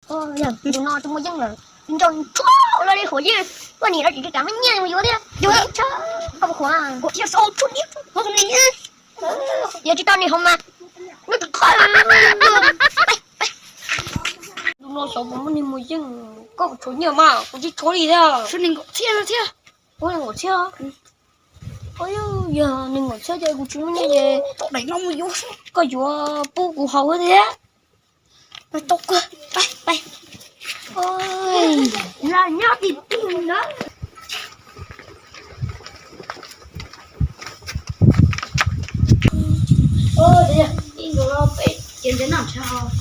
Tus no tsis muaj yeeb lawm, nco ntsuag los li huam yeej, koj niam no tsis kam muab nyiaj mus yuav thiab. Yuav tshaj koj mus huam. Yog tsis tau niag hauv mas, tus no xyov puas muaj niag muaj yeej, koj tshuav nyiaj mas kuv tsis tshuav li thiab. Ua nees nkaum txhiab, yog nees nkaum txhiab ces kuv tsis muaj nyiaj ces koj yuav pub kuv haus thiab.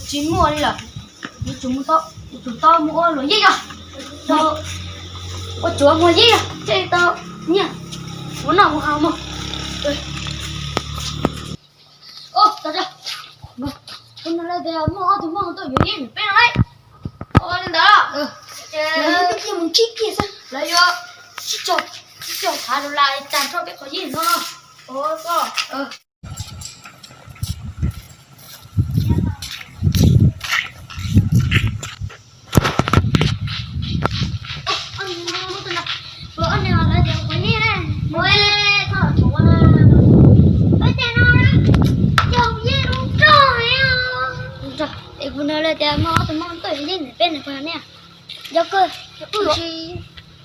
Tsis muaj li lawm, yuav tsum tau mus ua luam yeeb os, ua cuav muag yeeb os, thiaj li tau nyiaj mus noj mus haus mog. Kuv no tias muaj ob tug hmoob tuaj yuav yeeb peb no lauj. Ua li ntawd, lawv yuav tsib kiag xwb, lawv yuav tsib caug, tsib caug phav dollar tag nrho peb qhov yeeb no. Es kuv no tias muaj ob tug hmoob tuaj yuav yeeb peb no ne. Yog kawg,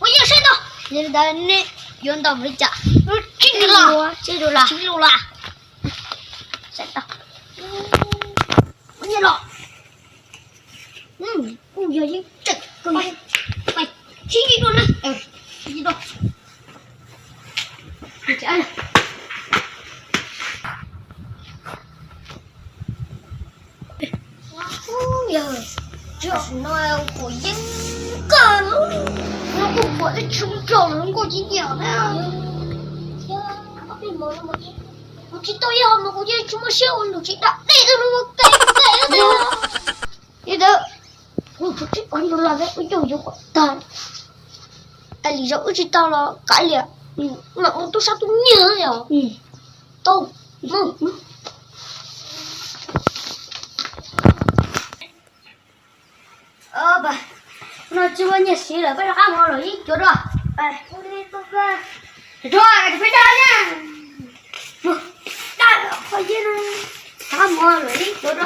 ua yeej saib tau. Yog li ntawd nej yuav ntau npaum li cas? Tsib dollar, tsib dollar, tsib dollar. Saib tau. Ua nyiaj los. Kuj yog yeej tseem kawg, tsib dollar na, tsib dollar. Tam sim no kuv yeej kawg, no kuj kuv twb tsis zoo nraug los nkauj ci nyiam na. Kuv tsis tau ib hom mas kuv yeej tsis muaj siab ua ntu tsis dam dej no ua ke ke. Li ntawd, kuv tsib phav dollar thiab wb coj yuav kom tag. Li zoo wb tsis tau los kav liam, mam ua tub sab tub nyiag yom. Tau. No tsis muaj nyiaj siv lawm, peb rov qab mus ua luam yeeb cuav dua. Rov qab mus ua luam yeeb cuav dua.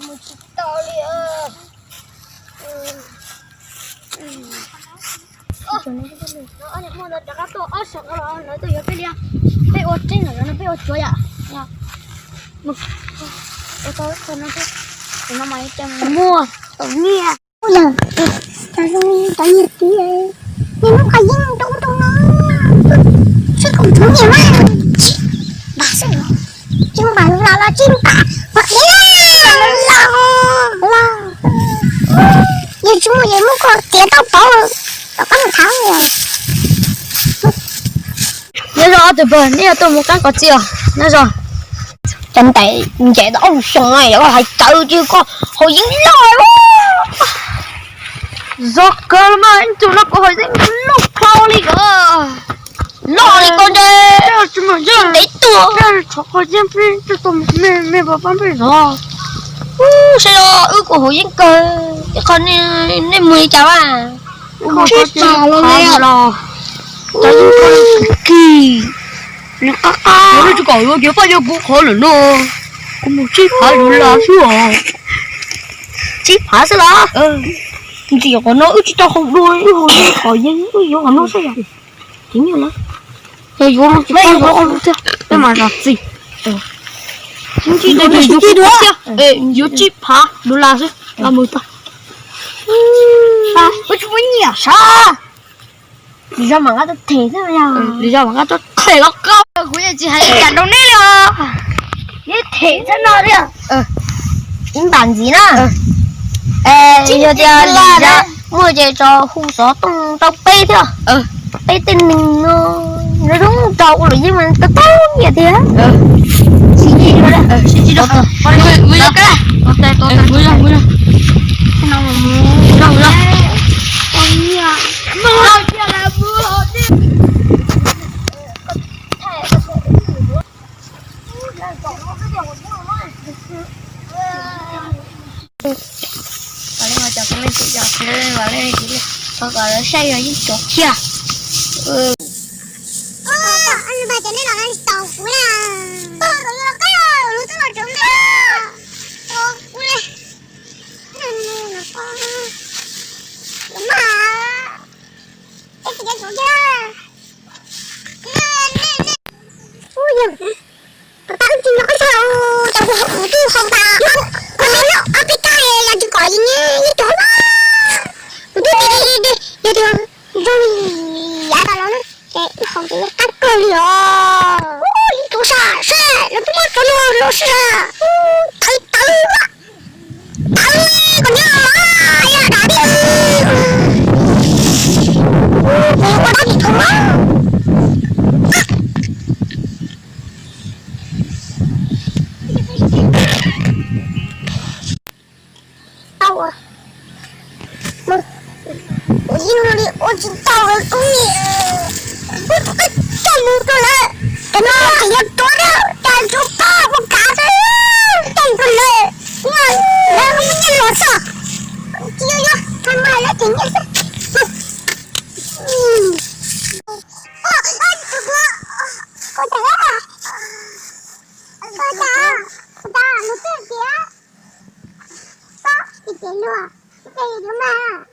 Mus tsis tau li. Ob niam hmoob ntawd rov qab tuaj ob sab no los lawv tuaj yuav peb li. Peb ua tseeb lawm no peb ua cuav yom. Ua tau no thiab, tus no mas ib co muaj tau nyiaj. Yog cov zoo li cov nyiaj tiag, niaj hnub kho yeeb rau ub rau no, sib koom tshuav nyiaj mas tsib phav xwb, tsib phav los los tsib phav, los los, yog tsis muaj ces muab koj tiav tau pauv, kom koj mus thab. Nyob zoo ob tug pog, nej yog tuaj mus qab qhov twg os? Nyob zoo. Cov ntawd ncaim tau ob xyoos no yog koj hais tawv ces koj haus yeeb loj. Zoo kawg los mas, ib tug no kuv haus yeeb loj plho li os. Loj li koj ntshe. Ntev tuag. Me pab peb zov. Saib os, wb kuj haus yeeb kawg, ib qho nej mus li cas mas. Tsib phav los, cov yeeb kawg kis, nws qab qab. Tsis kom yuav tias paj yuav kuv qhov lawm no, kuv mus tsib phav dollar xwb os. Tsib phav xwb los? Ntxim qhov no wb tsis tau haus dua, wb haus yeeb qhov yeeb wb yuav qhov no xwb yom. Tsis nyiam lawm. Yog yuav no tsis tau yuav ob lub thiab, peb mam zam txim. Yuav tsib phav dollar xwb, los mus tau. Ua tsis muaj nyiaj sav. Lwm zaus mam nqa tuaj them xwb yog. Lwm zaus mam nqa tuaj them los koj. Kuv yeej tsis hais li cas rau neb li os. Neb them xwb no thiab. Ib npam ntxiv na. Yog tias lwm zaus muaj ces tso hu xov tooj rau peb thiab. Peb tej neeg no zoo rau ua luam yeeb mas tau tau nyiaj thiab. Thov kom lawv saib yog yeej tsov kiag. Ub, yog pab wb tsis nyob qhov chaw, cas kuv twb hau tas, kuv nyob ob peb kab los tsis kom yeej, yeej rov los. Kuv twb tias yog tias zoo li yav tas los na, ces wb hau ces yeej qab kawg li os. Ub, yeej rov sab sab, lawv twb muab rov los los sab sab. Ub, tawv tawv, tawv, koj niam, yog dab li, kuv yuav ua dab tsi dhau. Tau, kuv yeej li ua tsis tau lawv tub ni, kuv tau mus rau lawv, cov no ces yog tuav na, cas tsuas pab ua kav tau rau lawv, lawv muaj nyiaj los xwb, tsis yog yog tau mas lawv cem nyiaj xwb. Koj cas, koj cas, koj tas mus twg tiag, koj tsis cem luag, koj cem yuav mas.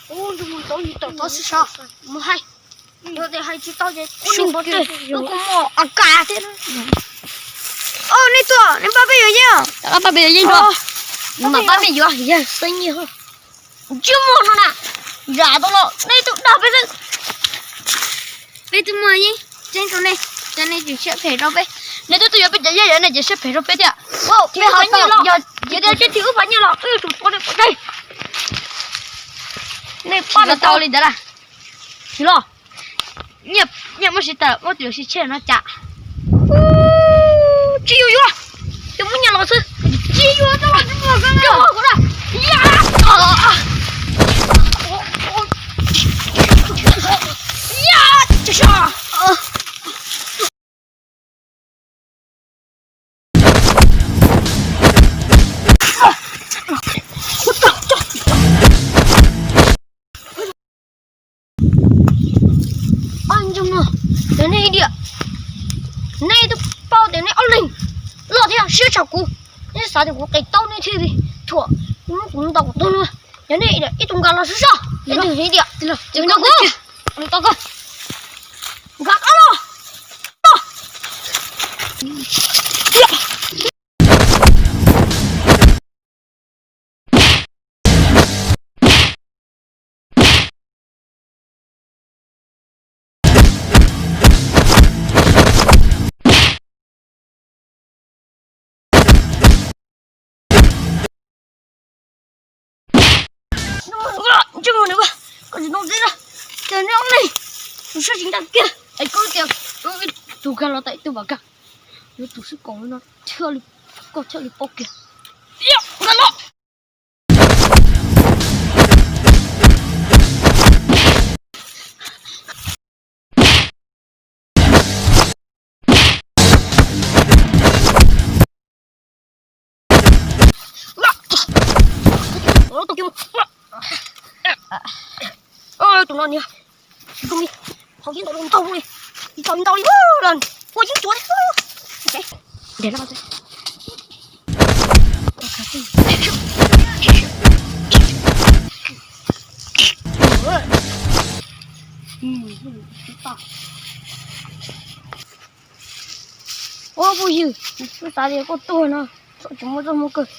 Ub, ntsej muag tau yus tawm tau sib sau mus hais, yog tias hais tsis tau ces ua nws pov tseg, wb kuj muaj A K thiab. Os, nej tuaj, nej pab peb yuav yeeb os. Pab peb yuav yeeb os. Mas pab peb yuav yog xeeb nyiaj. Ntsej muag no na, zam tau los nej twb dag peb xwb. Peb twb muaj yeeb tseeb rau nej, cas nej tseem siab phem rau peb? Nej twb tuaj yuav peb cov yeeb, nej tseem siab phem rau peb thiab. Peb ho nyiaj los, yog tias tseeb tiag wb pab nyiaj los wb yuav tsum tua nej pov tseg. Nej pab tau li ntawd na. Los, nyiaj muab siv tawm, muab tus yuav siv tsheb no cas. Tsis yuav yuav, yuav muab nyiaj los xwb. Tsis yuav tau los, tsis yuav tau los. Ob ntsej muag, cov nej ib diam, nej twb paub tias nej ob leeg loj thiab siab tshaj kuv, nej xav tias kuv qis taub nej thiaj li thuam, muab kuv ntaus kuv tuag no. Cov nej ib tug nkag los sib sau, ib tug ib diam, kuv, kuv tau koj, nkag qab los. Ntsej muag nws, koj tsis tau teb na, ces nej ob leeg tus siab tsis ncaj kiag. Es koj tias tus nkag los tas ib tug vam kag, yuav tus sib koom no thiaj li, koj thiaj li paub kiag. Nkag los. Tus no niag, tus no, hauv yeeb ntau ntau li, ntau ntau li, ua yeeb cuav. Ua phooj ywg, kuv xav tias koj tuag no, tsis muaj zog muaj kawg.